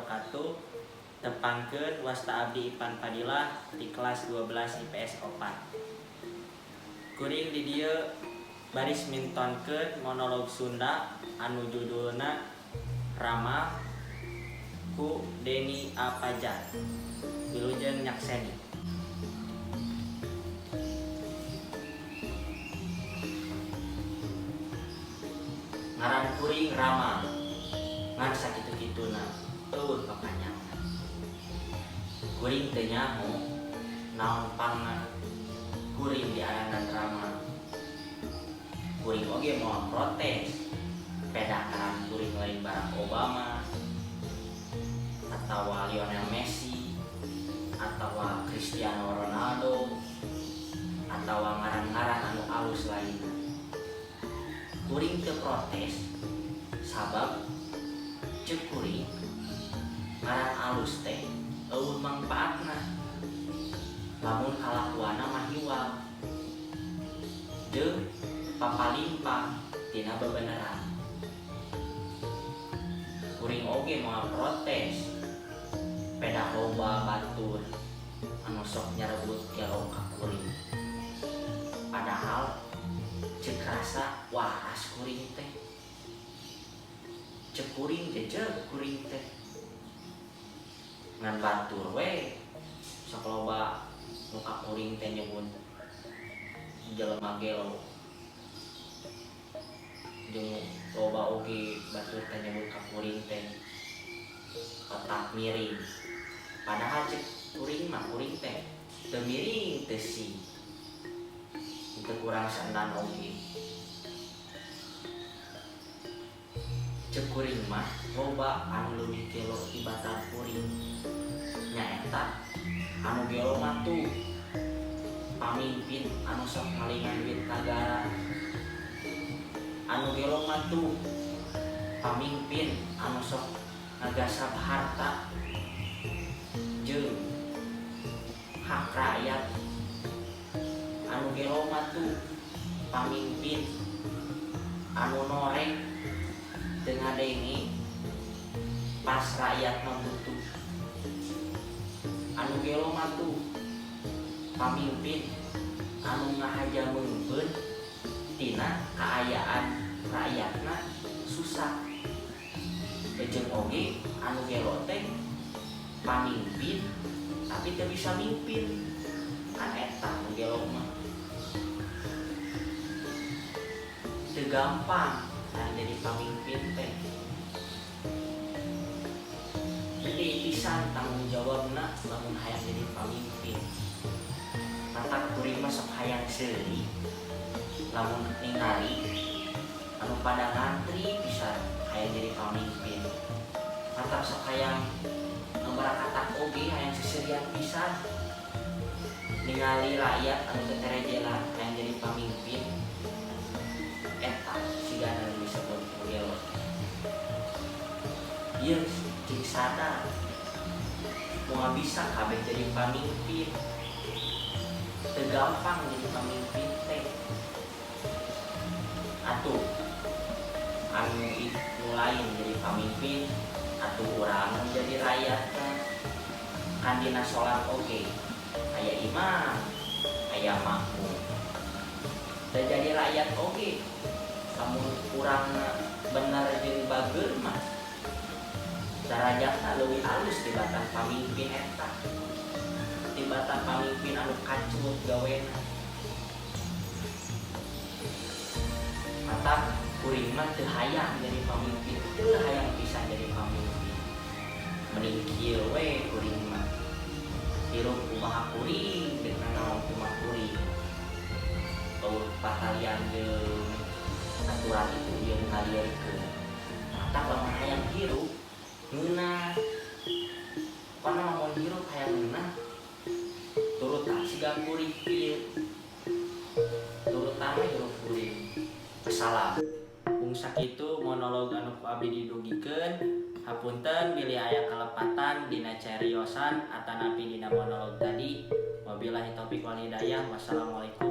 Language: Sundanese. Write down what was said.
wabarakatuh. Tepangkeun, wasta abdi Ipan Fadilah di kelas 12 IPS 4. Kuring di dieu baris mintonkeun monolog Sunda anu judulna Rama ku Deni A. Pajar. Wilujeng nyakseni. Ngaran kuring Rama, ngan sakitu-kituna euweuh papanjangna. Kuring teu nyaho naon pangna kuring diaranan Rama. Kuring oge moal protes, peda ngaran kuring lain Barack Obama atawa Lionel Messi atawa Cristiano Ronaldo atawa ngaran-ngaran anu alus lainna. Kuring teu protes sabab ceuk kuring ngaran alus teh euweuh mangpaatna lamun kalakuanna mah hiwal jeung papalimpang tina bebeneran. Kuring oge moal protes peda loba batur anu sok nyarebut gelo ka kuring, padahal ceuk rasa waras kuring teh, ceuk kuring jejeg kuring teh, ngan batur we sok loba nu ka kuring teh nyebut jelema gelo, jeung loba oge batur teh nyebut ka kuring teh otak miring, padahal ceuk kuring mah kuring teh teu miring teu sing teu kurang saendan oge. Ceuk kuring mah loba anu leuwih gelo tibatan kuring, nyaeta anu gelo mah tuh pamimpin anu sok ngalingan duit nagara, anu gelo mah tuh pamimpin anu sok ngagasab harta jeung hak rakyat, anu gelo mah tuh pamimpin anu norek teu ngadenge pas rakyat mah butuh, anu gelo mah tuh pamimpin anu ngahaja meungpeun tina kaayaan rakyatna susah, jeung oge anu gelo teh pamimpin tapi teu bisa mimpin, kan eta anu gelo mah. Teu gampang kan jadi pamimpin teh, gede pisan tanggung jawabna lamun hayang jadi pamimpin. Matak kuring mah sok hayang seuri lamun ningali anu pada ngantri pisan hayang jadi pamimpin. Matak sok hayang ngabarakatak oge hayang seserian pisan ningali rakyat anu teu terejelan hayang jadi pamimpin. Eta sigana nu disebut gelo. Ieu cing sadar moal bisa kabeh jadi pamimpin, teu gampang jadi pamimpin teh. Atuh anu nu lain jadi pamimpin, atuh urang jadi rakyatna. Kan dina salat oge aya imam, aya makmum. Da jadi rakyat oge lamun urangna bener jeung bageur mah darajatna leuwih alus tibatan pamimpin eta, tibatan pamimpin anu kacut gawena. Matak kuring mah teu hayang jadi pamimpin, teu hayang pisan jadi pamimpin. Mending kieu we kuring mah, hirup kumaha kuring deuk nanaon kumaha kuring, euweuh patalian jeung aturan itu ieu ngalieurkeun. Matak lamun hayang hirup ngeunah, pokona lamun hirup hayang ngeunah turutan siga kuring kieu, turutan we hirup kuring. Wassalam. Mung sakitu monolog anu ku abdi didugikeun. Hapunten bilih aya kalepatan dina cariosan atanapi dina monolog tadi. Wabillahi taufik wal hidayah. Wassalamualaikum.